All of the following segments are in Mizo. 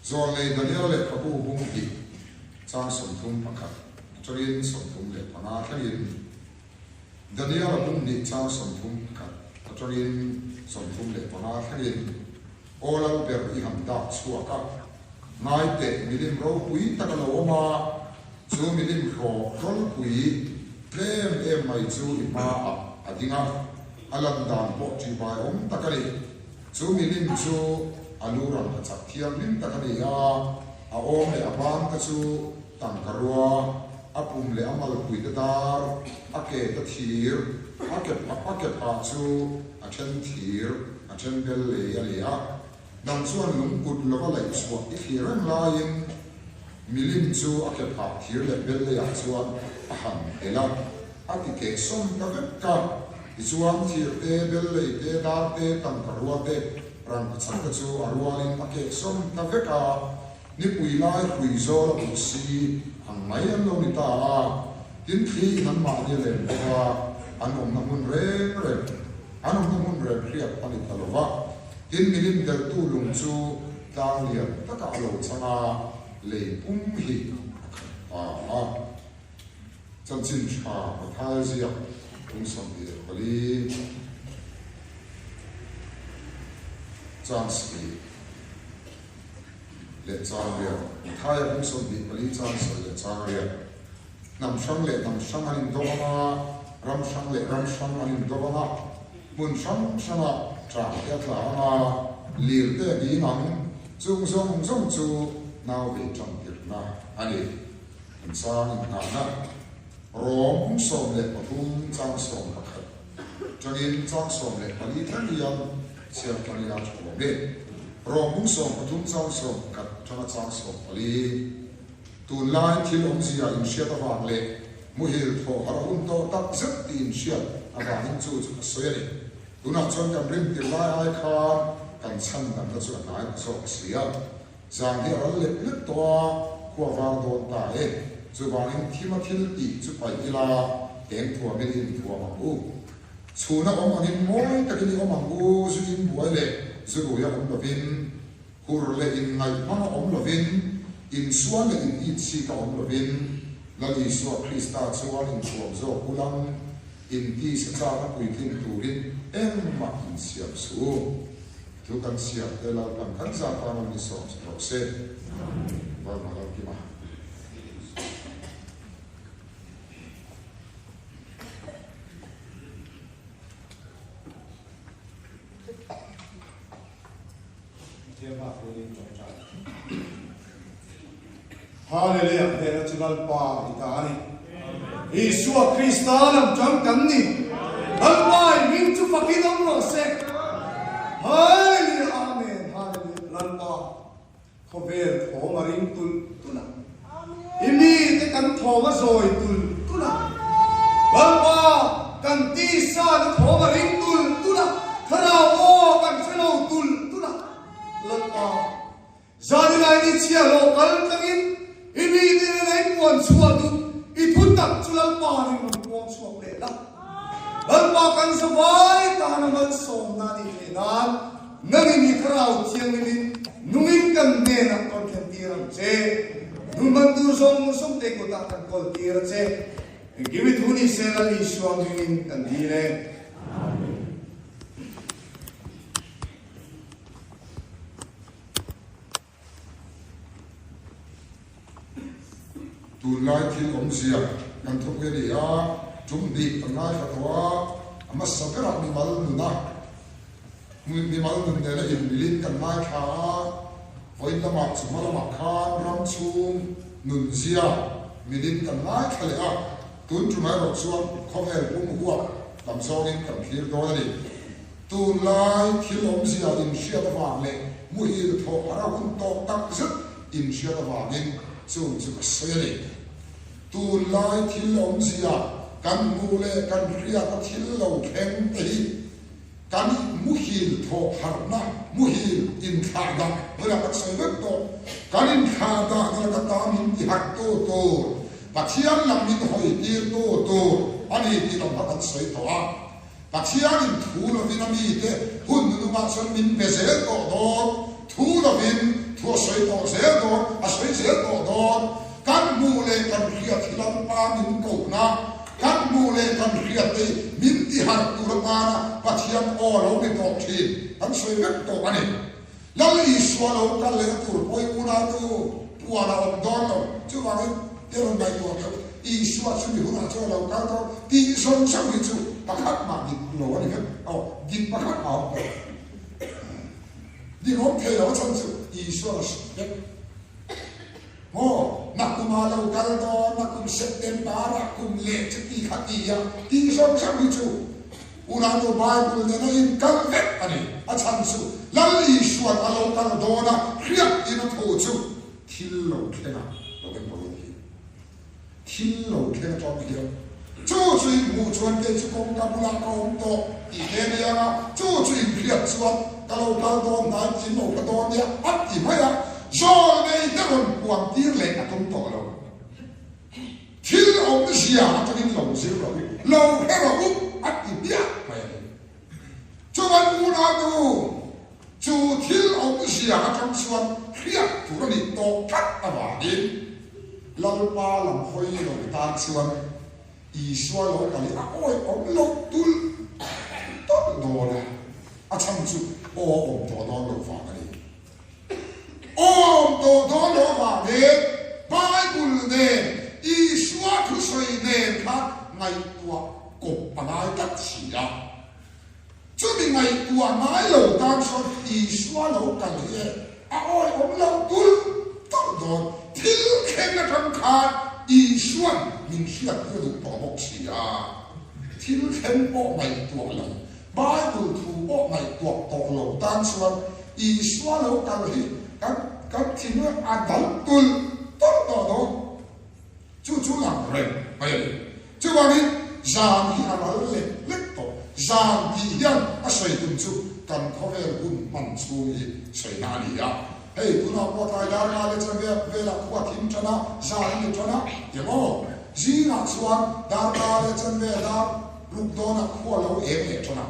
Zawlnei Daniel lehkhabu bung hnih chang 31 atangin 35 thlengin Daniel-a bung hnih chang 31 atangin 35 thlengin Aw Lalber i han dak chhuak a, ngai teh milim ropui tak a lo awm a, chu milim hlawh rawlpui tlem em mai chu i hmaah a ding a, a lan dan pawh ṭihbai awm tak a ni. Chu milim chu a lu rang a chak thianghlim tak a ni a, a awm leh a ban te chu tangka rua, a pum leh a malpui te dar, a ke te thir, a ke a ke phah chu a then thir, a then bel lei a ni a. Nang chuan lungkut lova laih chhuah i thlir reng laiin milim chu a ke phah thir leh bel leiah chuan a han el a. A ti keh sawm ta vek ka. Tichuan thir te, bel lei te, dar te, tangka rua te, rangka chak te chu a rualin a keh sawm ta vek a. Nipui lai hrui zawl a buh si ang mai an lo ni ta a. Tin thli in an mahni a lem bawk a, an awmna hmun reng reng, an awmna hmun reng hriat a ni ta lo va. Tin milim delhtu lung chu tlang lian takah a lo chang a, lei pum hi a khat ta a. Chanchin tha Mathaia ziak kum 24 chang sarih leh chang riat Mathaia kum 24 chang sarih leh chang riat Hnam hrang leh hnam hrang an indo ang a, ram hrang leh ram hrang an indo ang a, hmun hrang hrangah ṭah te a tla ang a, lir te a ding ang, chung zawng zawng chu nau vei ṭang tirhna a ni. An chang inngahna Rom kum 13 chang 11 tangin chang 14 thleng hian chhiar tan ila tha awm e. Rom kum 13 chang 11 tanga chang 14 Tunlai thil awmzia inhriat avang leh muhil thawh harh hun tawh tak zet tih inhriat avangin chu chu ka sawi a ni. Tunah chuan kan rintir lai ai khan kan chhan damna chu a hnai ta zawk si a. Zan hi a ral lek lek tawh a, khua var dawn ta e. Chuvangin thima thil tih chu paih ila, eng thuamin i inthuam ang u. Chhuna awm angin mawi takin i awm ang u, zu in buai leh zu ruia awm lovin, hur leh inngaih hmanga awm lovin, insual leh in itchik a awm lovin, Lal Isua Krista chuan inthuam zawk ulang, intisa chak a puitlin turin engmah insiam suh u. Chu kan siam te Lalpan kan zah tan a ni sawm che rawh se. Valma Lalkima. Hallelujah hnena chu Lalpa i ta a ni. Isua Krista lam tang kan ni. Lalpa i hming chu fakin awm rawh se. Hallelujah Amen Hallelujah Lalpa khawvel thawm a ring tulh tulh a. I mite kan thawm a zawi tulh tulh a. Lalpa kan tisa na thawm a ring tulh tulh a. Thlarau aw kan hre lo tulh tulh a. Lalpa Zanilai ni chhia hlawh kal tlangin i mite nena i puan chhuah duh i thu tak chu Lalpa ring rawn puang chhuak leh la. Lalpa kan zavai tana malsawmna a nih theih nan nangin i Thlarau Thianghlimin nungin kan hnenah rawn thlen tir ang che. Nun man tur zawng zawng te kutah kan kawl tir a che. Engkim i thu ni se Lal Isua hmingin kan dil e. Amen. Tunlai thil awmzia kan thupui a ni a, tum hnih kan ngaithla tawh a, a hmasa berah mimal nuna mimal nun nena inmilin kan ngaithla a, vawiin lamah chu hma lamah khan ram chhung nunzia milin kan ngaithla leh a, tun tum erawh chuan khawvel pum huap lam zawngin kan thlir dawn a ni. Tunlai thil awmzia inhriat avang leh muhil thawh har a hun tawh tak zet inhriat avangin chung chu ka sawi a ni. Tunlai thil awmzia kan hmuh leh kan hriata thil lo thleng te hi kan muhil thawh harhna, muhil inthlahdah hmunah kan sawi vek tawh. Kan inthlahdah na laka ta min tiharhtu tur, Pathian lam min hawitirtu tur a ni tih lam kha kan sawi tawh a. Pathianin thu lovin a mite hun nunungah chuan min pe zel tawh dawn, thu lovin thu a. a sawi tawh zel dawn, a sawi zel tawh dawn. Kan hmuh leh kan hriat hi Lalpa min kohna, kan hmuh leh kan hriat te hi min tiharh tur atana Pathian aw lo ni tawh thin kan sawi vek tawh a ni. Lal Isua lo kal lehna tur pawh hi unautu puan a awm dawn lo. Chuvangin i rawn ngaihtuah keuh, Isua chu mi hunah chuan a lo kal dawn tih zawng zawng hi chu pakhat mah dik lo a ni vek. Aw, dik pakhat mah a awm lo. Dik awm thei lo a chhan chu Isua a hrilh vek. Maw, nakum ah lo kal dawn, nakum September ah kum leh chuti kha ti a tih zawng zawng hi chu Unau Bible nena in kal vek a ni. A chhan chu Lal Isuan a lo kal dawn a, hriat in a tho chu thil lo thleng a lo en rawh hi. Thil lo thleng atang hian chu chu in hmuh chuan kei chu kawngka bulah ka awm tawh tih te nia a, chu chu in hriat chuan ka lo kal dawn hnai tih in lo hre dawn nia a ti mai a, zawl nei te rawn puan tir leh a tum tawh lo. Thil awmzia atangin lo zir rawh u, lo hre rawh u a ti hmiah mai a ni. Chuan unau chu thil awmzia atang chuan hriat tur a nih tawh tlat avangin Lalpa lam hawi lo tan chuan Isua lo kal hi a awihawm loh tulh tawlh dawn a, a chhan chu aw a awm tawh dawn lo vang a ni. Aw a awm tawh dawn lo avangin Bible nen Isua thusawi nen khan ngaihtuah kawp a ngai tlat si a. Chumi ngaihtuah ngai lo tan chuan Isua lo kal hi e a awihawm lo tulh tulh dawn. Thil thleng atang khan Isua'n min hriat tir duh tawh bawk si a. Thil thleng pawh ngaihtuah lo, Bible thu pawh ngaihtuah tawh lo tan chuan Isua lo kal hi kan kan thinlung a dal tulh tulh tawh dawn. Chu chu lang reng mai a ni. Chuvangin zan hi a ral lek lek tawh. Zan tih hian a sawi tum chu kan khawvel hun hman chhung hi sawina a ni a. Hei tunah pawh tlai dar nga leh chuan vel velah khua thim tan a, zan a ni tan a, emaw zingah chuan dar nga leh chuan vel dar ruk dawnah khua lo eng leh tan a.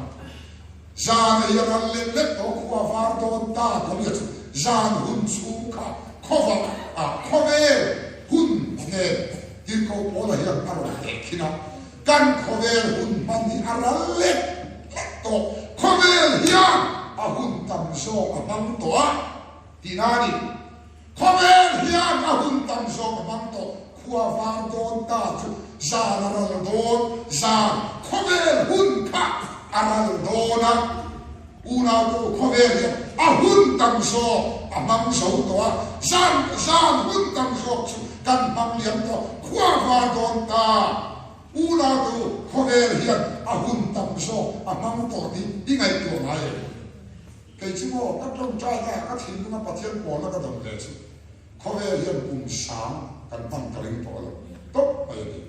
Zan ei a ral lek lek tawh khua var dawn ta tawh chu zan hun chhung kha khawvah ah khawvel hun nen Tirhkoh Paula hian a rawn teh thin a, kan khawvel hun hman hi a ral lek lek tawh, khawvel hian a hun tam zawk a hmang tawh a tihna a ni. Khawvel hian a hun tam zawk a hmang tawh, khua var dawn ta chu zan a ral dawn, zan khawvel hun kha a ral dawn a, unautu khawvel hian a hun tam zawk a hmang zo tawh a, zan zan hun tam zawk chu kan hmang liam tawh, khua var dawn ta, unautu khawvel hian a hun tam zawk a hmang tawh tih i ngaihtuah ngai em? Kei chu maw, ka tawngtai na ka thinlunga Pathian pawlna ka dawn ve chu khawvel hian kum sang kan hman ka ring tawh lo tawp mai a ni.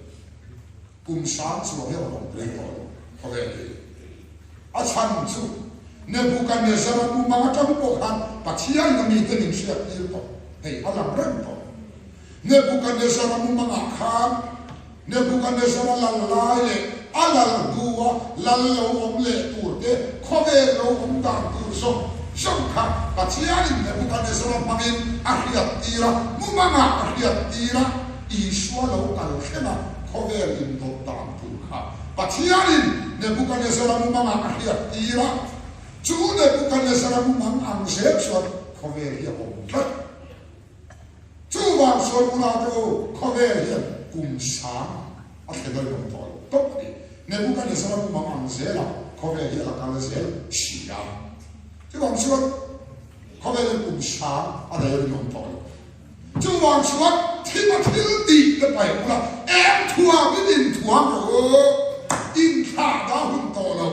Kum sang chuang hian a rawn ring tawh lo khawvel hi. A chhan chu Nebuchadnezzar-a mumang atang pawh khan Pathian a mite min hriat tir tawh, hei a lang reng tawh. Nebuchadnezzar-a mumangah khan Nebuchadnezzar-a lal lai leh a lal hnua lal lo awm leh tur te, khawvel lo awm dan tur zawng zawng kha Pathianin Nebuchadnezzar-a hmangin a hriat tir a, mumangah a hriat tir a, Isua lo kal thleng a khawvel indawt dan tur kha Pathianin Nebuchadnezzar-a mumangah a hriat tir a, chu Nebuchadnezzar-a mumang ang zel chuan khawvel hi a awm tlat. Chuvang sawi bula te u, khawvel hian kum sang a thlen a rinawm tawh lo tawp a ni. Nebuchadnezzar a mumang ang zela khawvel hi a la kal zel si a. Chuvang chuan khawvel hian kum sang a daih a rinawm tawh lo. Chuvang chuan thim a thil tih te paih bula eng thuam in inthuam rawh u, inthlah dah hun tawh lo,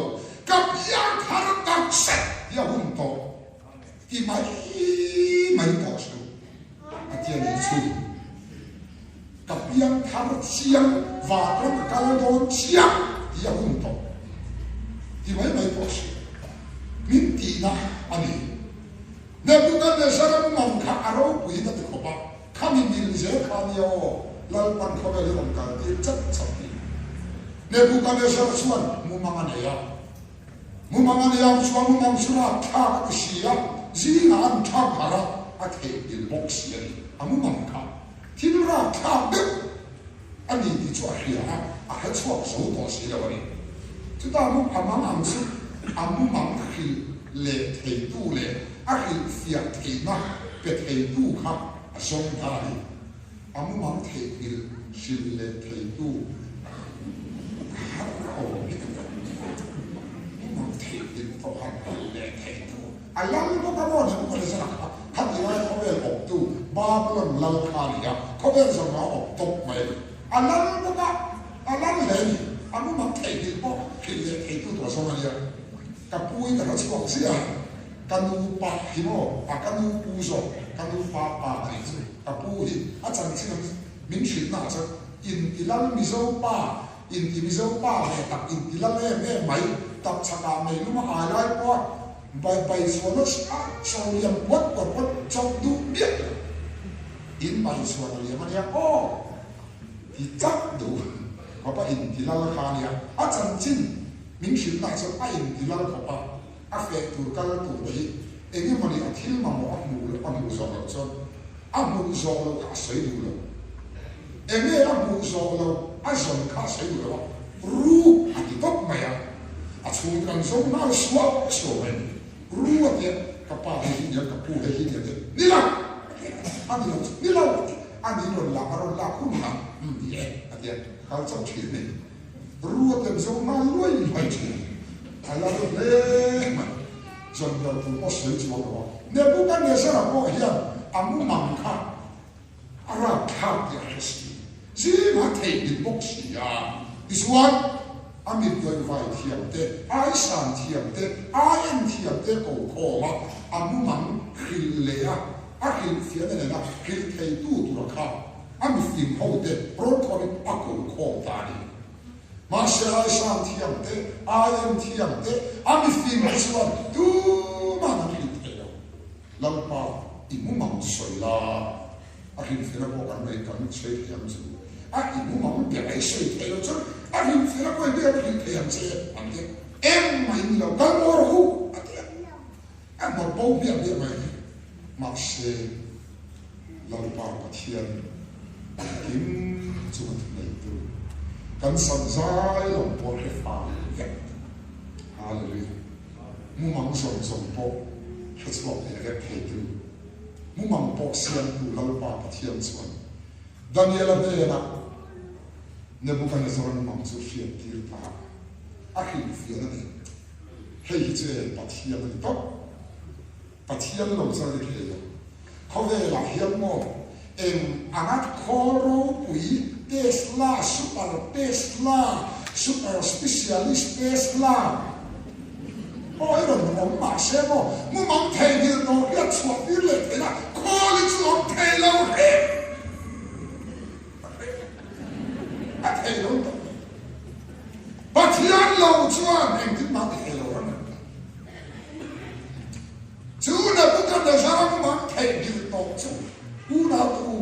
ka piang thar tak zet hi a hun tawh. Ti mai mai tawh suh, a ti a nih chu. Ka piang thar chiang, vanram ka kal dawn chiang tih a hun tawh. Ti mai mai tawh suh. Min tihna a ni. Nebuchadnezzar a mumang kha a ropuiin a ti khawp a, khami mil zel kha nia aw, Lalpan khawvel hi rawn kal tir chat chat ni. Nebuchadnezzar chuan mumang a nei a. Mumang a nia chuan mumang chu rapthlak a ti si a, zingah an thak harh a. a theihnghilh bawk si a ni. A mumang kha thil rapthlak deuh a ni tih chu a hria a, a hre chhuak zo tawh si lo a ni. Chutah mum a mang ang chu a mumang hrilh leh theitu leh a hrilhfiah theihna pe theitu kha a zawng ta a ni. A mumang theihnghilh hrilh leh theitu har awm hi ka ni. Mumang theihnghilh tawh han hrilh leh theitu a lal bawk a maw Nebuchadnezzar kha khati lai khawvel awptu Babylon lal kha a ni a, khawvel zawng a awp tawp mai a ni. A lal bawk a, a lal hle a ni. A mumang theihnghilh pawh hrilh leh theitu tur a zawng a nia. Ka pu in ka hre chhuak chiah a. Ka nu pa hi maw? A ka nu pu zawk, ka nu pa pa a nih chu. Ka pu hi a chanchin ang min hrilh naah chuan inti lal Mizo pa, inti Mizo pa ve tak, inti lal em em mai, tap chhakah mei lum a ai lai pawha bai bai chhuahna a chaw liam puat puat puat chawp duh miah lo. In bai chhuan a liam a nia aw ti tlat duh khawpa inti lal kha a nia. A chanchin min hrilh naah chuan a inti lal khawp a. A feh tur kal tur te hi eng emawni a thil mamawh a hmuh loh a hmuh zawh loh chuan a hmuh zawh loh kha a sawi duh lo. Enge a hmuh zawh loh a zawn kha a sawi duh lo a, ru a ti tawp mai a, a chhung kan zawng nghal suau suau mai a ni. Ru a tia, ka pa hei hi nia, ka pu hei hi nia te, ni lo a ti a, a ni lo chu ni lo a ti, a ni rawn lak a rawn lak hun hunah umm ni e a tia, ka kal chauh thin a ni. Ruat em zo nghal luai luai thin. A lal hle mai. Zawn ber tur pawh sawi chuang lo a. Nebuchadnezzar-a pawh hian a mumang kha a rapthlak tih a hre si. Zingah theihnghilh bawk si a. Tichuan, a mitdawih vai thiam te, aisan thiam te, aien thiam te ko khawm a, a mumang hrilh leh a, a hrilhfiahna nena hrilh theitu tura kha A mifing ho te rawn khawmin a ko khawm ta a ni. Mahse Aisan thiam te, Aien thiam te, a mifing te chuan tuman an hrilh thei lo. Lalpa i mumang sawi la, a hrilhfela pawh kan nei kan sawi thei ang chu. A i mumang ber a i sawi thei lo chuan a hrilhfela pawh i ber hrilh thei ang che an ti a. Engmah in ni lo, kal maw rawh u a ti a. A hnawt bo hmiah hmiah mai. Mahse. Lalpa Pathian engkim chunga thuneitu kan sam zai lam pawh hre fai vek. Hallelujah. Mumang zawng zawng pawh hre chhuak leh vek theitu, mumang pawh siamtu Lalpa Pathian chuan Daniela hnenah Nebuchadnezzar mumang chu hriat tir ta a hrilhfiahna nen, Hei hi chu e Pathian a ni tawp. Pathian lo chuan i thei lo. Khawvelah hian maw eng anga khawl ropui Tesla, super Tesla, super specialist Tesla pawh hi rawn awm mahse maw mumang theihnghilh tawh hian chhuah tir leh theihna khawl hi chu awm thei lo hrim hrim a thei lo tawh. Pathian lo chuan engtin mah ti thei lo ram. Chu Nebuchadnezzar mumang theihnghilh tawh chu unautu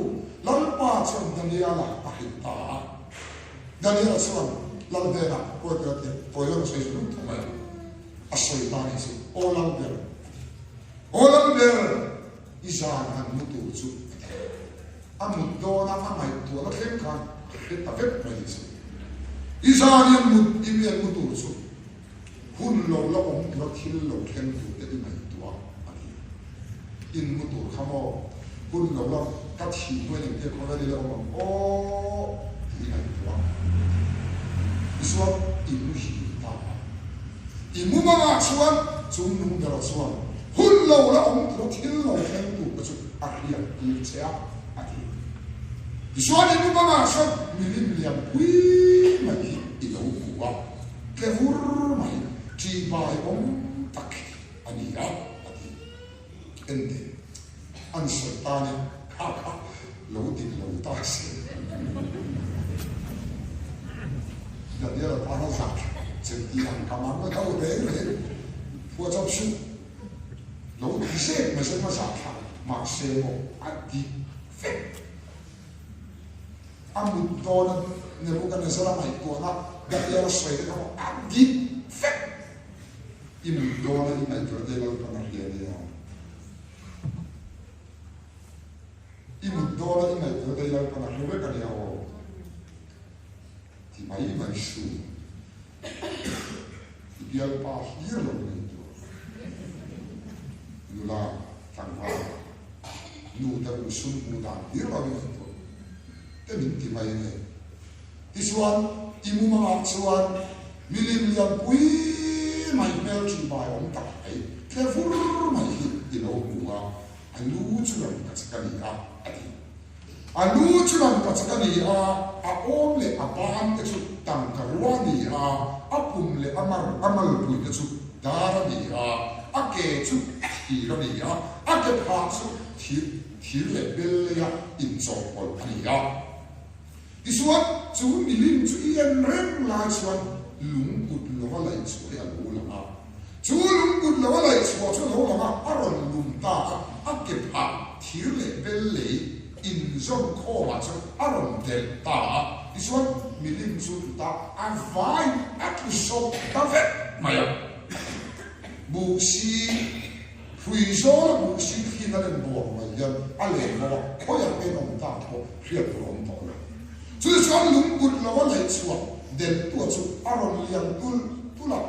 Lalpa chuan Daniela a hrilh ta a. Daniela chuan lal hnenah kawi tel a ti a, kawi lam a sawi zung tho mai a, a sawi ta nih chu, Aw lal ber, a ti. Aw lal ber, i zan han mu tur chu, a ti. A mut dawna a ngaihtuahna thleng khan a hre ta vek mai nih chu. I zan i an mut, i mi an mu tur chu. Hun lo la awm tura thil lo thleng tur te i ngaihtuah a ti. In mu tur kha maw? Hun lo la ka thih hnuai engtia khawvel i la awm ang aw tih i ngaihtuah a ti. Tichuan i muhil ta a. I mumangah chuan chung nung bera chuan hun lo la awm tura thil lo thleng tur te chu a hriat tir che a a ti. Tichuan i mumangah chuan milim lian pui mai hi i lo hmu a. Tle vur mai, ṭihbai awm tak hi a ni a, a ti. Enteh, an sawi tan e, kha kha lo dik lo ta se. Daniel-a tana zak che tih ang ka mang lo reng reng, phuahchawp suh, lo ti zek mai se ka zah thlak, mahse maw a dik vek. A mut dawna Nebuchadnezzar-a ngaihtuahna Daniel-a sawi te kha maw a dik vek. I mut dawna i ngaihtuahna te Lalpan a hria nia. I mut dawna i ngaihtuah te Lalpan a hre vek a nia aw. Ti mai mai suh. I bialpa hlir lo ngaihtuah. Nula tlangval nu te u sum hmuh dan hlir lo i ngaihtuah te min ti mai nge. Tichuan i mumangah chuan milim lianpui mai hmel ṭih bai awm tak mai tle vur mai hi i lo hmu a, a lu chu ram ka chak a ni a, a ti. A lu chu ram ka chak a ni a, a awm leh a ban te chu tangka rua a ni a, a pum leh a mar a malpui te chu dar a ni a, a ke chu thir a ni a, a ke phah chu thir thir leh bel leia inchawhpawlh a ni a. Tichuan, chu milim chu i en reng lai chuan lung kut lova laih chhuah hi a lo lang a. Chu lung kut lova laih chhuah chu a lo lang a, a rawn lum ta a, a ke phah thir leh bel lei inzawm khawmah chuan a rawn delh ta a. Tichuan, milim chu tlu ta a vai a tlu sawp ta vek mai a. Buhsi. Hrui zawla buh si thlin a len bawr mai hian a len lo a, khawiah te awm tak pawh hriat tur a awm tawh lo. Chu chuan lungkut lo a laih chhuah delhtua chu a rawn lian tul tul a,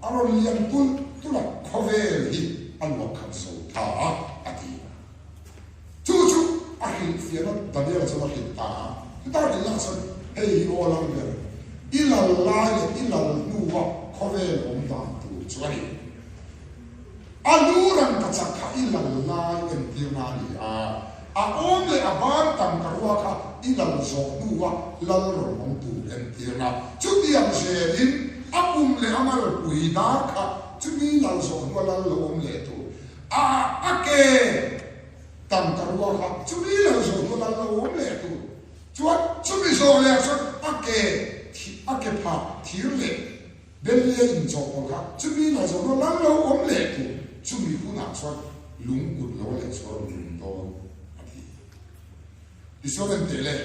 a rawn lian tul tul a, khawvel hi a luah khat zo ta a, a ti. Chu chu a hrilhfiahna Daniela chuan a hrilh ta a, chuta hrilhna chuan hei hi aw lal ber, i lal lai leh i lal hnua khawvel awm dan tur chu a ni. A lu rangkachak kha i lal lai entirna a ni a, a awm leh a ban tangka rua kha i lal zawh hnua lal rawn awm tur entirna. Chutiang zelin a pum leh a malpui dar kha chumi lal zawh hnua lal lo awm leh tur a, a ke tangka rua kha chumi lal zawh hnua lal lo awm leh tur. Chuan chumi zawh leh ah chuan a ke a ke phah thir leh Delhi-a inchawhpawlh kha chumi la zawhna lal lo awm leh tur chumi hunah chuan lungkut lo leh chu a rawn lum dawn a ti. Tichuan enteh le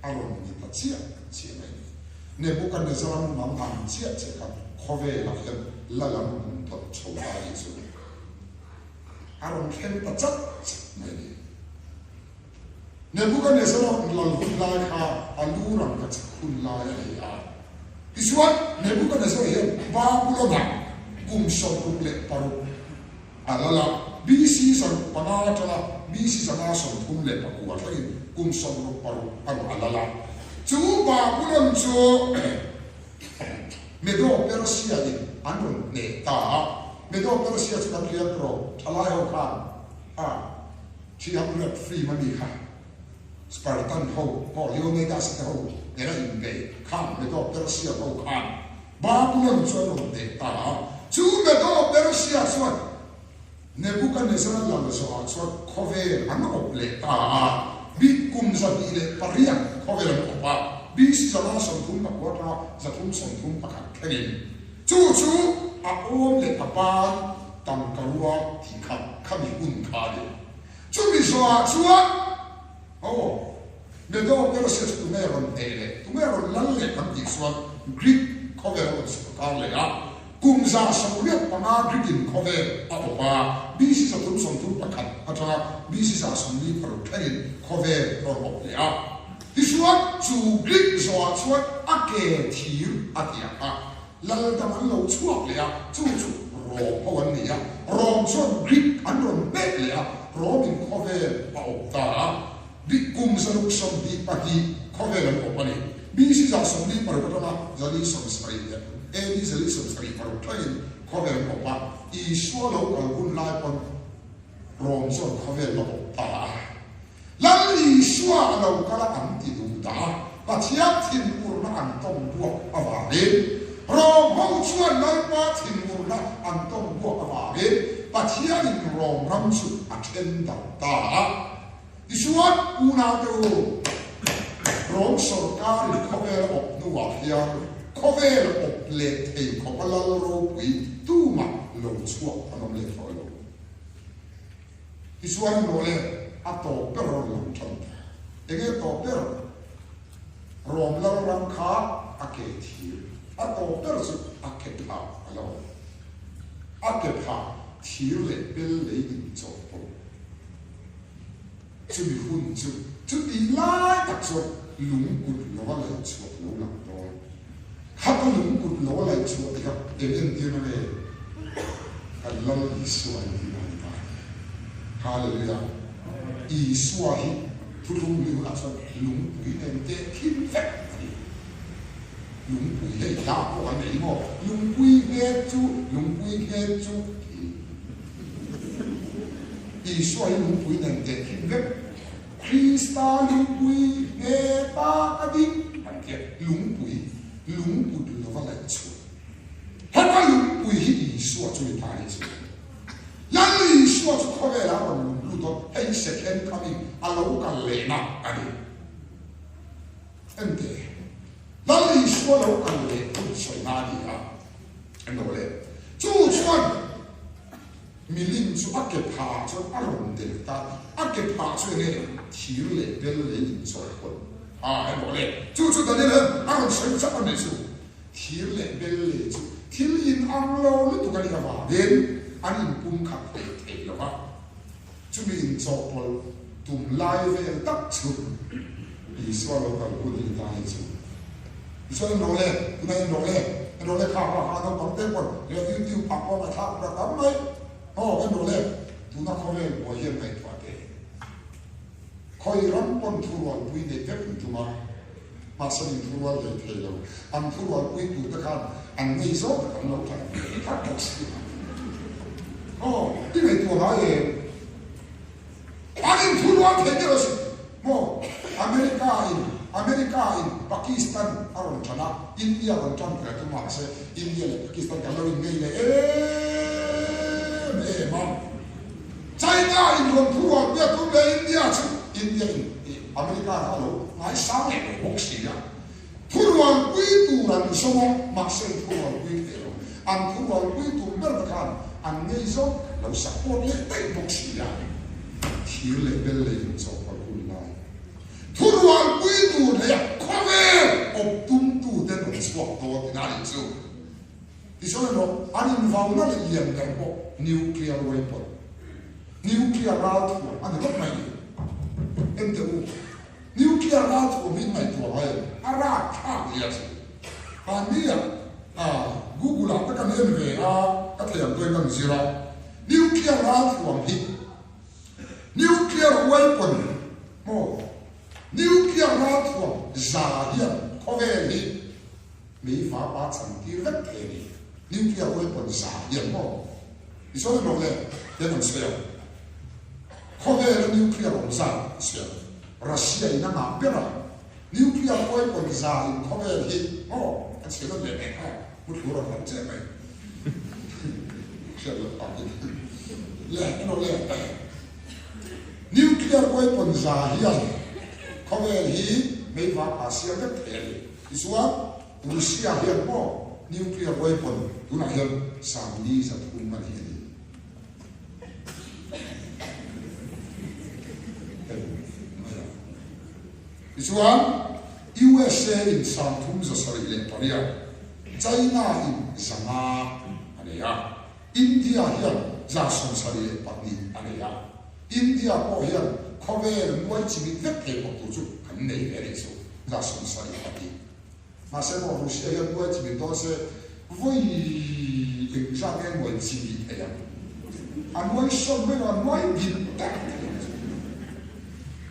a rawn ni ta chiah chiah mai ni. Nebuchadnezzar-a mumang ang chiah chiah kha khawvelah hian la lam hmun tawlh chho ta a nih chu a rawn thleng ta chat chat mai ni. Nebuchadnezzar lal hun lai kha a lu rangka chak hun lai a ni a. Tichuan, Nebuchadnezzar hian Babulon-ah kum 66 a lal a, BC 500 atanga BC 539 thlengin kum 66 a rawn a lal a. Chu Babulon chu Medo-Persia-in an rawn hneh ta a. Medo-Persia chu kan hriat rawh, thalai ho khan a. 300 film a mi kha Spartan ho pawh Leonidas te ho nena inbei khan Medo Persia ho khan Babulon chu an rawn hneh ta a. Chu Medo Persia chuan Nebuchadnezzar lal zawhah chuan khawvel an awp leh ta a, bi kum 208 khawvel an awp a, BC 534 atanga 331 thlengin. Chu chu a awm leh a ban tangka rua tih kha khami hun kha a ni. Chumi zawhah chuan aw Medo Persia chu tunge rawn hneh leh tunge rawn lal leh kan tih chuan Greek khawvel a rawn sawrkar leh a, kum 185 Greek in khawvel a awp a, BC 331 atanga BC 446 thlengin khawvel a rawn awp leh a. Tichuan chu Greek zawhah chuan a ke thir a tiang a. Lal dang an lo chhuak leh a, chu chu Rom ho an ni a. Rom chuan Greek an rawn pek leh a, Rom in khawvel a awp ta a. Greek kum 622 khawvel an awp a ni. BC 146 atanga 470 leh AD 476 thlengin khawvel an awp a. Isua lo kal hun lai pawn Rom chuan khawvel la awp ta a. Lal Isua a lo kal a an ti duh ta a, Pathian thinurna an tawng buak avangin, Rom ho chuan Lalpa thinurna an tawng buak avangin Pathianin Rom ram chu a then darh ta a. Tichuan, unaute u, Rom sawrkarin khawvel a awp hnuah hian khawvel awp leh thei khawpa Lal ropui tumah lo chhuak an awm leh tawh lo. Tichuan rawh le, a tawp ber rawn lang tan ta. Enge tawp ber? Rawm lal ram kha a ke thir. A tawp ber chu a ke phah a lo awm. A ke phah thir leh bel lei inchawhpawlh. Chumi hun chu chutih lai tak chuan lungkut lova laih chhuah lo lang dawn. Khata lungkut lova laih chhuah tih kha eng entirna nge? Kan Lal Isua entirna a ni ta. Hallelujah! Isua hi thuthlung lui hunah chuan lungpui nen teh thim vek a ni. Lungpui hei hla pawh kan nei maw? Lungpui nghet chu, lungpui nghet chu ti. Isua hi lungpui nen teh thim vek. Krista lungpui ngheta ka ding an ti a, lungpui, lungkut lova laih chhuah. Heta lungpui hi Isua chu ni ta a nih chu. Lal Isua chu khawvelah a rawn lung lut a, hei second coming a lo kal lehna a ni. Ente, Lal Isua lo kal leh hun sawina a ni a, en lo le. Chu chuan milim chu a ke phah ah chuan a rawn delh ta, a ke phah chu enge thir leh bel lei inchawlhpawlh a, en lo le. Chu chu Daniel hian a rawn sawi chauh a nih chu. Thir leh bel lei chu thil inang lo lutuk a nih avangin an inpumkhat hlei thei lo va. Chumi inchawhpawlh tum lai vel tak chu Isua lo kal hun a ni ta ni chu. Isua en rawh le, tunah en rawh le, en rawh le kha kha kha naupang te pawn leh YouTube ah pawh ngaihthlak tur a tam mai. Aw en rawh le, tuna khawvel buai hian ngaihtuah teh. Khawi ram pawn thurualpui neih vek an tum a, mahse min thurual hlei thei lo. An thurualpui tur te khan an ngei zawk tak an lo tlan ve hi tlat bawk si a. Aw, i ngaihtuah ngai em? An inthurual thei deuh asin maw? America in America in Pakistan a rawn tan a, India rawn tan ve tum mahse India leh Pakistan kan lo inngei leh em em a. China in rawn thurual piah tum leh India chu India in America kha a lo ngaisang leh lo bawk si a. Thurualpui tur an zawng a, mahse an thurualpui thei lo. An thurualpui tur ber te khan an ngei zawng lo support leh daih bawk si a. Thir leh bel lei in chawhpawlh hun lai. Thurualpui tur leh khawvel awp tumtu ten rawn chhuak dawn tihna a nih chu. Tichuan erawh an invauna leh lian ber pawh nuclear weapon, nuclear ralthuam a ni rawp mai ni. Enteh u, nuclear ralthuam hi ngaihtuah ngai em? A rakthlak nia chu. Mahnia Google ah te kan en ve a, ka thei ang pawhin kan zir a, nuclear ralthuam hi nuclear weapon maw, nuclear ralthuam za hian khawvel hi Mei vapa chan tir vek thei a ni. Nuclear weapon zah hian maw? I sawi rawh le, tian an sawi ang. Khawvela nuclear awm zat an sawi ang. Russia in a ngah ber a, nuclear weapon zah in khawvel hi maw an sawi nawn leh mek a, hmuthlu rawn lang chiah mai. Hriat loh tak in. Le, en rawh le. Nuclear weapon zah hian khawvel hi mei vapa siam vek thei a ni. Tichuan, Russia hian maw nuclear weapon tunah hian 40 3 a nei a ni. Hei mai a. Tichuan, USA in 38, China in 500 a nei a, India hian 72 a nei a. India pawh hian khawvel nuai chimit vek thei khawp tur chu kan nei ve a nih chu. 72. Mahse maw Russia hian nuai chimit dawn se vawi engzat nge nuai chimit thei ang? A nuai sawn mai lo, a nuai bit tak thei ang chu.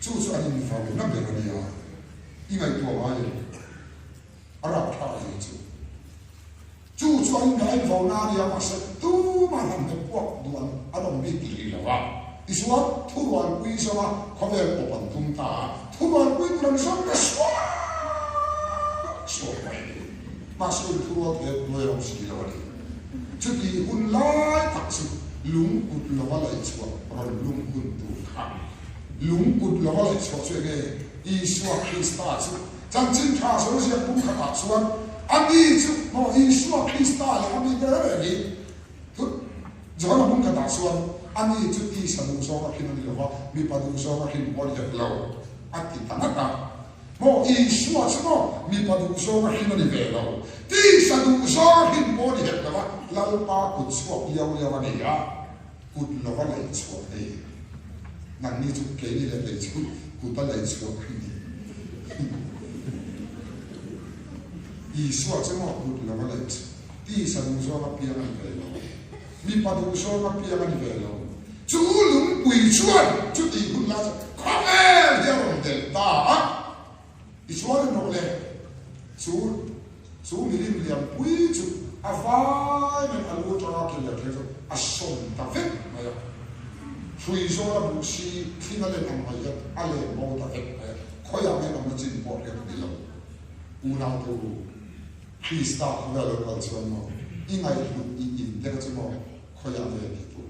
Chu chu an invauna ber a nia. I ngaihtuah ngai em? A rapthlak zia chu. Chu chu an indaih vo na a nia, mahse tumah han hmet puak duh an an awm bik rih lo a. Tichuan, thurualpui zawnga khawvel pawp an tum ta a, thurualpui tur an zawng ta suak suak mai a ni. Mahse, inthurual thei a nuai rawng si lo a ni. Chuti hun lai tak chu lungkut lova laih chhuah rawn lung hun tur kha. Lungkut lova laih chhuah chu enge? Isua Krista chu Chanchin tha zo ziak bung khatah chuan a mi chu maw Isua Krista leh a mite reng reng hi thu Johana bung khatah chuan a mi chu tisa duh zawng a hrin a ni lo va, mipa duh zawng a hrin pawh a ni hek lo a ti ta ngat a. Maw Isua chu maw mipa duh zawng a hrin a ni ve lo, tisa duh zawng a hrin pawh a ni hek lo va, Lalpa kut chhuak liau liau a ni a, kut lova laih chhuah nei. Nangni chu keini leh kei chu kut a lei chhuah kan ni. Isua chu maw kut lo a lei chhuah. Tisa duh zawng a piang a ni ve lo. Mipa duh zawng a piang a ni ve lo. Chu lungpui chuan chutih hun lai chuan khawvel hi a rawn delh ta a. Tichuan in rawh le, chu chu milim lianpui chu a vai mai a lu atanga ke lian thleng chu a sawm ta vek mai a. Hrui zawl a buh si thling a len ang mai hian a len bo ta vek mai a, khawiah nge awmna chin pawh hriat a ni lo. Unaute u, Krista khawvel lo kal chuan maw i ngaihhlut i in te kha chu maw khawiah nge tih tur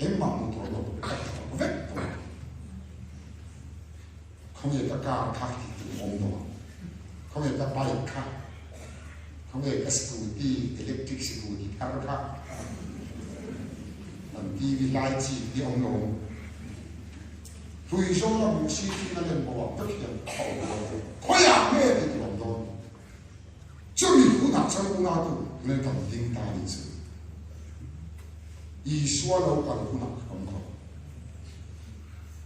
engmah hmuh tur lo ka thawk vek tawh. Khawnge ka car kha tih tur a awm lo ang. Khawnge ka bike kha, khawnge ka scooty, electric scooty thar kha, kan TV lai chi hi a awm lo ang. Hlui zawl a hmuh si thin a lem bo ang vek hian a awm dawn a, khawiah nge tih tur a awm dawn. Chumi hunah chuan unautu tunah kan ding ta a nih chu. Isua lo kal hunah ka awm khawp.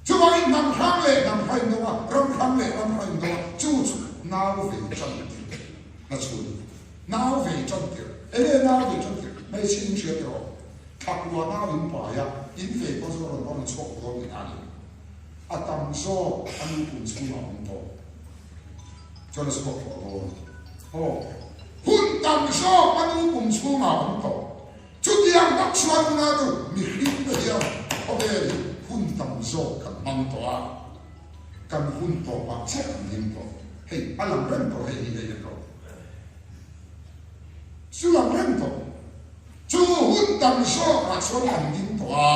Chuvangin hnam hrang leh hnam hrang in do a, ram hrang leh ram hrang in do a, chu chu nau vei tan tir na chhun. Nau vei tan tir, enge nau vei tan tir? Hmeichhe in hria tiraw? Thlakua nau in pai a, in vei pawh chu a rawn a rawn chhuak dawn tih a ni. A tam zawk a nu pum chhungah a awm tawh. Chuan a chhuak tawh dawn. Aw, hun tam zawk a nu pum chhungah a awm tawh. Chutiang tak chuan unau mihring te hian khawvel hi hun tam zawk kan hmang tawh a, kan hun tawpah chiah kan ding tawh. Hei a lang reng tawh hei hi hei en rawh. Chu lang reng tawh. Chu hun tam zawkah chuan kan ding tawh a,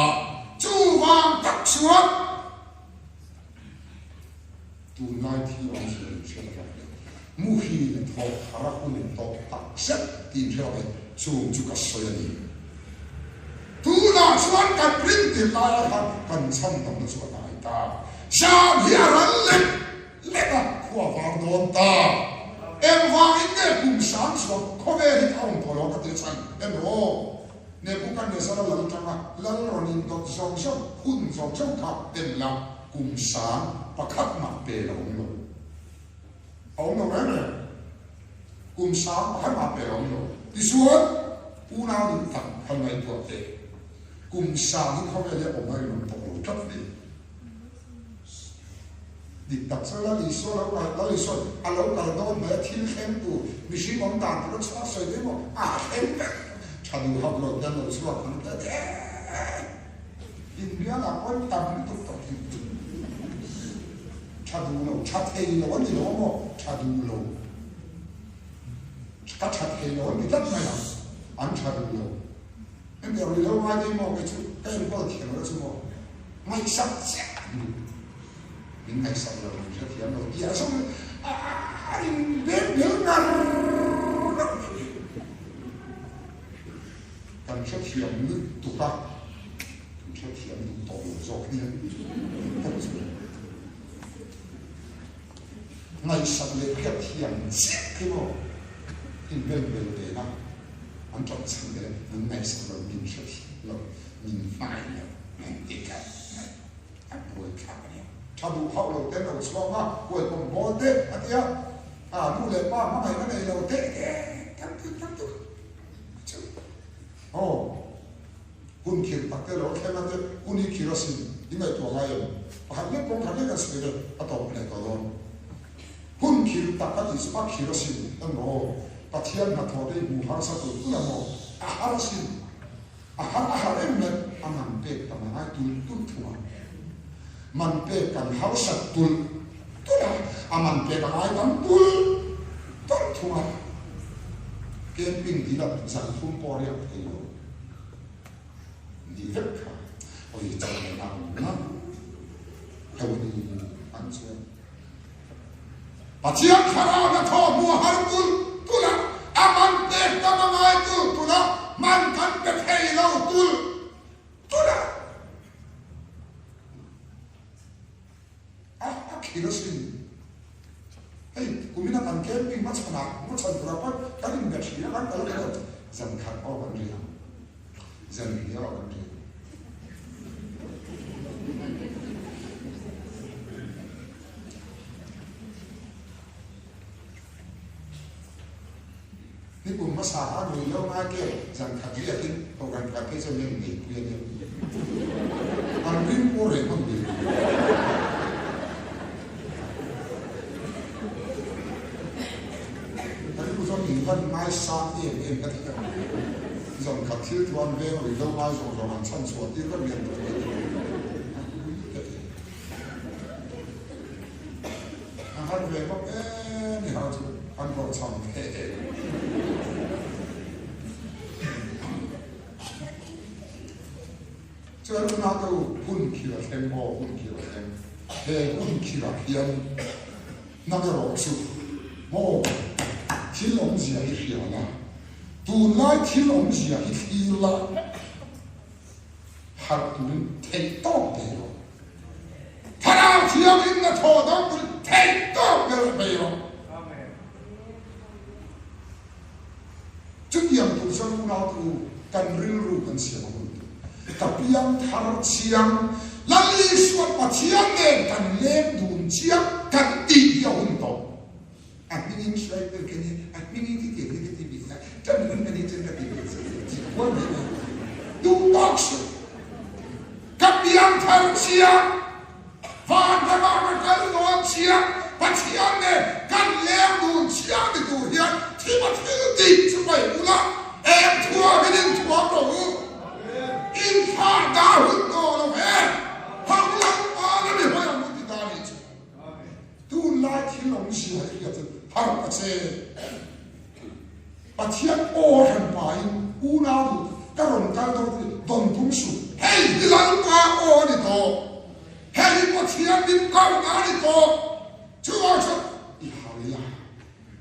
chuvang tak chuan Tunlai thil awm zia in hriat rawh le. Muhil thawk thar a hun tawh tak zet tih in hre rawh le, chung chu ka sawi a ni. Tunah chuan kan rin tir laia khan kan chhan damna chu a hnai ta. Zan hi a ral lek lek a, khua var dawn ta. Engvangin nge kum sang chhuak khawvel hi ka awm tawh lo ka ti a chhan en rawh. Nebuchadnezzar-a lal tanga lal rawn indawt zawng zawng hun zawng zawng kha en la, kum sang pakhat mah pel a awm lo. A awm lo reng reng. Kum sang pakhat mah pel a awm lo. Tichuan, unau duh tak han ngaihtuah teh. Kum sang hi khawvel hi a awm a rinawm tawh lo tlat mai. Dik tak chuan Lal Isua lo kal, Lal Isua a lo kal dawn hmai a thil thleng tur mihring awm dan tur a chhuak sawi daih maw? A thleng vek. Tha duh hauh lo te an lo chhuak ang te te. Inbial ah pawhin tam lutuk tawh thei chu. Tha duh lo, tha thei lo a ni lo maw? Tha duh lo. Ka tha thei lo an ti tlat mai ang. An tha duh lo. Hemi a ruihhlo ngai daih maw kei chu ka enkawl thiam lo chu maw ngaihsak chiah an duh min ngaihsak lo min hrethiam lo tih ah sawn a in bek bel ngar ngar mai ni kan hrethiam lutuk a kan hrethiam duh tawh lo zawk nia tak chu ngaihsak leh hriatthiam chiah khi maw in bel bel ve na. An ṭap chhan le min ngaihsak lo, min hrethiam lo, min hmai lo, min ti tlat mai. A buaithlak a nia. Ṭha duh hauh lo te an lo chhuak a, huaipawm bawl te a ti a, a nu leh pa hmangaihna nei lo te te tam tuk tam tuk a chu. Aw, hun khir tak te lo thleng a te, hun hi khir asin, i ngaihtuah ngai em? Pakhat lek kawng khat lek an sawi ve, a tawp leh tawh dawn. Hun khir tak a tih chu a khir asin emaw, Pathian hnathawh te i hmu harsa tul tul emaw, a har asin, a har a har em leh a man pek tam a ngai tul tul thung a. Man pek kan harsat tul tul a, a man pek a ngai tam tul tul thung a. Camping dil a zan thum pawh riak thei lo nih vek kha awi chauh leh na awm ngang lo a ni an chuan. Pathian Thlarau hnathawh hmuh a har tul tul a, a man pek tam a ngai tul tul a, man kan pe thei lo tul tul a. A a khir asin. Hei, kumina kan camping hmachhanah, hmachhan turah pawh kan inbe thin a, kan kal ta lo. Zan khat pawh kan ri ang. Zan hnih erawh kan ri ang. Nikum hmasa khan ruihhlo ngai ke zan khat riakin kohhran pakhat phei chuan min nei pui a nia. An ring pawh reng hman ve lo. Ka rilru chuan min van ngaisang em em ka ti ta. Zan khat thil thu an veng ruihhlo ngai zawng zawng an chhan chhuah tir vek lian tawh mai ti. Ka ti. A har ve bawk em i har chu an hlawhchham ve em. Chuan unau te u, hun khir a thleng aw, hun khir a thleng. He hun khirah hian nang erawh chu maw thil awmzia hi hria la, tunlai thil awmzia hi thlir la, harh turin theih tawk ve rawh. Thlarau Thianghlim na thaw dang turin theih tawk ber ve rawh. Chutiang tur chuan unau te u, kan rilru kan siam a hun tur. Ka piang thar chiang, Lal Isua Pathian nen kan leng dun chiang kan tih hi a hun tawh. A hmingin hruai ber ka nia, a hmingin khi tiang hi ka ti ve a, ṭan hun ka nih chuan ka ti ve che che tih kual mai mai duh tawk suh. Ka piang thar chiang, van ramah ka kal dawn chiang, Pathian nen kan leng dun chiang ti tur hian thim a thil dik chu paih ula, eng thuam in inthuam rawh u. Inthlah dah hun tawh lo ve, hang lo pa na mi hawi ang u ti ta nih chu. Tunlai thil awmzia hi hriat chu harh a che. Pathian aw hran pahin unau duh ka rawn kal dawn chu dawn tum suh. Hei hi Lalpa aw a ni tawh. Hei hi Pathian min kohna a ni tawh. Chuvang chuan i harh ila,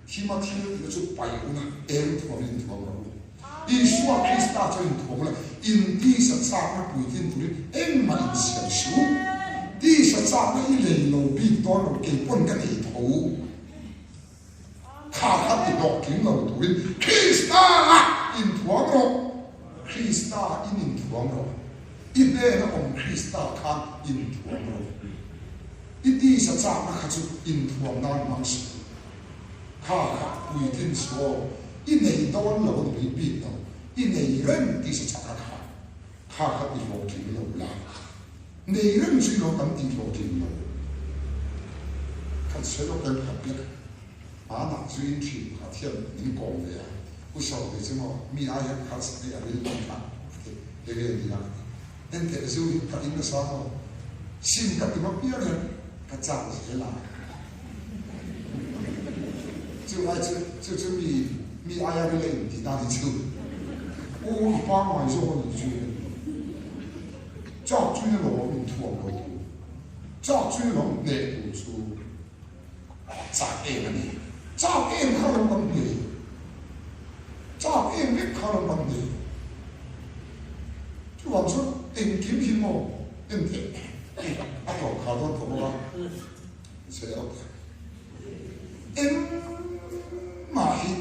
thima thil tihna chu pai una eng thuam in inthuam rawh u. Isua Krista chuan inthuam ula, in tisa chakna puitlin turin engmah insiam suh. Tisa chakna i lei lo bik dawn lo, kei pawn ka nei tho. Kha kha ti hlawhtling lo turin Krista ah inthuam rawh. Krista in inthuam rawh. I hnena awm Krista khan inthuam rawh. I tisa chakna kha chu inthuam nan hmang suh. Kha kha puitlin suaw i nei dawn lo a ni mai bik lo, i nei reng tih sa chak a kha, kha kha ti hlawhtling lo la, nei reng chu i lo tam tih hlawhtling lo. Khan sawi lawk em kha piak hmanah zu in thin pakhat hian min kawm ve a, u sawi ve chu maw mi ai hian harsat hi a ril dawn kha a ti, enge a ni a ka ti, enteh zu hi ka in nasa maw, sim ka ti maw piang hian ka chak zel a. Chu ai chu chu chu mi mi aia ri leh intih dan hi chu u i pangngai zawk a nih chu chak chu i lawm inthuam lo tur chak chu i lawm hneh tur chu chak em a ni chak em kha lawm kan hneh chak em vek kha lawm kan hneh chuvang chuan engkim hi maw enteh a tawp khar dawn tawh bawk a. Engmah hi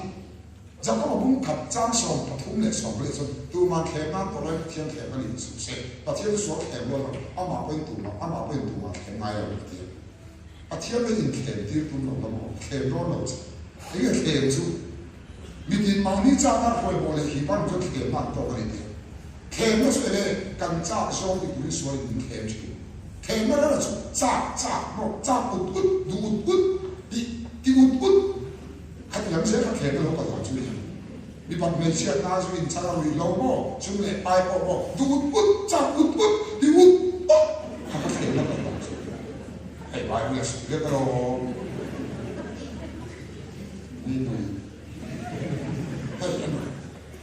Jakoba bung khat chang 33 leh chuan tumah thlem nan tawh lai Pathian thlem a ni suh se, Pathian chu sual thlem rual lo, amah pawhin tumah, amah pawhin tumah thlem ngai lo a ti a. Pathian pawhin inthlem tir tum lo la maw, thlem dawn lo che. Enge thlem chu? Mitin mahni chakna hruaihmawh leh hip ang chuan thlemna an tawk a ni tih a. Thlemna chu enge kan chak zawng ti turin sualin min thlem thin. Thlemna rara chu chak chak maw, chak ut ut, duh ut ut, tih ti ut ut khati lam zel kha thlemna lo kal dan chu ni. Mipat hmeichhiatna zu inchhar a ruih lo maw, sum leh pai pawh maw, duh ut ut, chak ut ut, ti ut ut kha kha thlemna kal dan chu. Hei Bible a sawi vek alawm. Nipui hei a ni.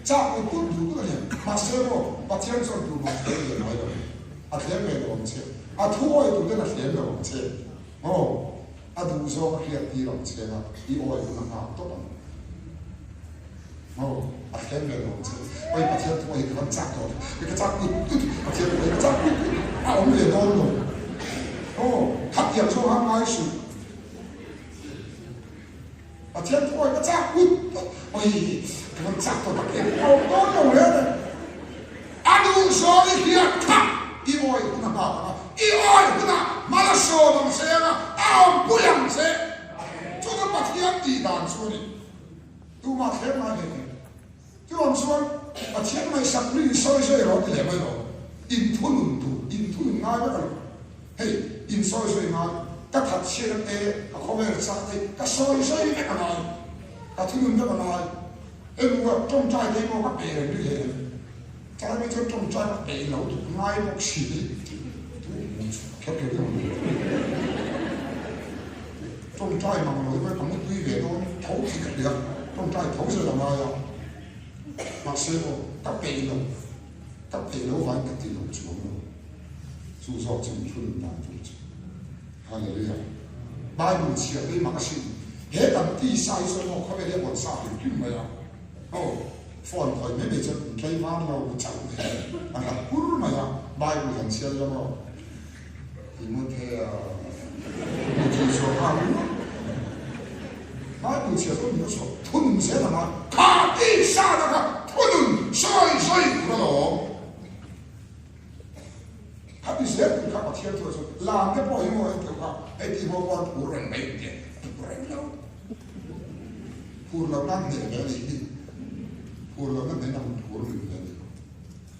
Chak ut ut duh duh a ni. Mahse maw, Pathian chuan tumah thlem ve ngai lo. A thlem ve lo ang che. A thu awi tur ten a thlem lo ang che. Maw, a duh zawng a hriat tir ang che nga, i awi hun a nghak tawp ang. Maw, a thlem ve lo ang che. Awi Pathian thu awi hi ka van chak tawh lo. Ka chak ut ut, Pathian thu awi ka chak ut ut. A awm ve dawn lo. Maw, khatiang zawng a ngai suh. Pathian thu awi ka chak ut ut oi ka van chak tawh tak em awm dawn lo hle mai. A duh zawng i hriat kha i awi hun a nghak ang a, i awi hunah hmala sawm ang che anga a awm pui ang che. Chu chu Pathian tih dan chu a ni. Tumah thlem ngai hle hle. Chuan chuan Pathian ngaihsak ri sawi sawi rawh ti leh mai rawh. Inthunun tur, inthunun ngai vek a lo. Hei, insawi sawi ngai, ka that chhiatna te, ka khawvel chak te, ka sawi sawi vek a ngai. Ka thunun vek a ngai. Emaw ka tawngtai te emaw ka pe reng ri hle em? Tlai mai chuan tawngtai ka pe lo tuk ngai bawk si. Tu hmuh chu kher kher deuh ang. Tawngtai mang lo hi ka mutui ve dawn tho tih ka hria, tawngtai tho zel a ngai a. Mahse aw, ka peih lo, ka peih lo vain ka ti lo chuang lo. Chu zawk chu min thunun dan tur chu. Hallelujah. Bible chhiar te hi mak asin. He kan tisa hi chuan maw khawvel hi a buan sa hrim hrim mai a. Aw, phone khawih mai mai chuan in tlei van lo chauh mai a hlat kur mai a. Bible han chhiar ila maw? Timothea mi tih chhuah nghal ringawt. Bible chhiar pawh min chhuah thunun zel ang a, kha tisa na kha thunun sawi sawi tur alawm. Kha ti zel tur kha Pathian thu ah chuan lam te pawh hi maw hei teuh kha hei tih maw pawn phur reng mai ang tia phur reng lo. Phur lo nan hneh ve a nih hi. Phur lo na hneh ang phur reng ve a ni.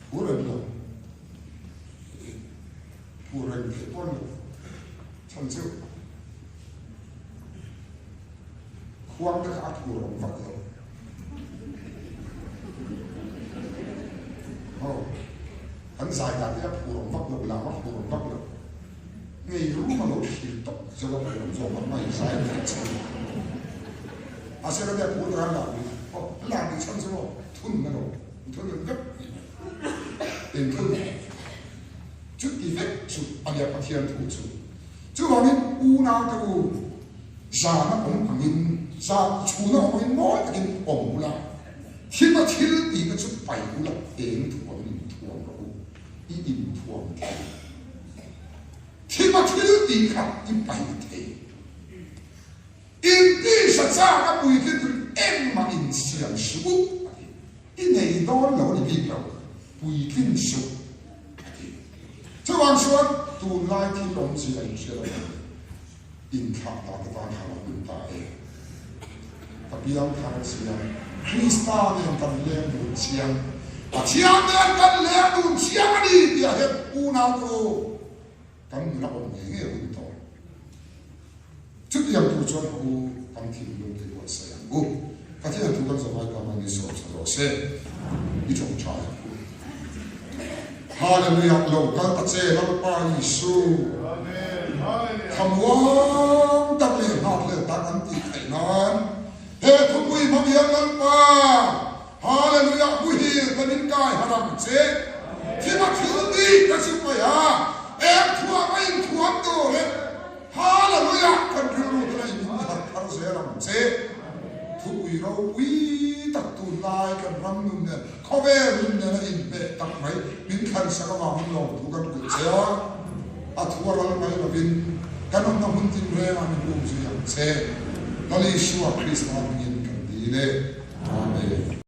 Phur reng lo. Phur reng theih pawh ni chhan chu khuang te kha a phur awm vak lo. Aw, kan zai dan hi a phur awm vak lo, lam a phur awm vak lo. Ngei rum a lo thlir tawp chu a phur awm zawk ang mai zai theih chu. Mahse ka nia phur taka lam hi, aw, lam hi chhan chu maw thun na lo, thun vek ni mai. Engthun Chuti vek chu a nia Pathian thu chu. Chuvangin unaute u, zana awm angin, zan chhuna awm angin mawi takin awm ula, thima thil tihte chu pai ula, eng thuamin inthuam rawh u, i inthuam thei. Thima thil tih kha i pai thei. Intihsa chak a puitlin turin engmah insiam suh u, a ti. I nei dawn lo a ni bik lo, puitlin suh, a ti. Chuvang chuan tunlai thil awmzia inhriat avangin inthlak dan atan kha lo hun ta e. Ka piang thar chiang, Krista nen kan leng dun chiang, Pathian nen kan leng dun chiang a ni tih ah hian unau te u, kan nuna awm ngei ngei hun tawh. Chutiang tur chuan ka u kan thinlung te buatsaih ang u. Pathian thu kan zawhai ta mai ni sawm sa rawh se. I tawngtai ang u. Hallelujah lo kal ta che Lalpa Isu. Thamuang tak leh nghak leh tak an tih theih nan he thupui hmang hian Lalpa Hallelujah muhil kan in kai harh ang che. Thima thil dik ka chim mai a, eng thuam a inthuam tur e. Hallelujah! Kan rilru te la in inharh thar zel ang che. Thupui ropui tak tunlai kan ram nun nen, khawvel nun nen a inhmeh tak mai min thlansak avangin lawmthu kan kulh che a, a thu a ral mai lovin kan awmna hmun tinrengah min um zui ang che. Lal Isua Krista hmingin kan dil e. Amen.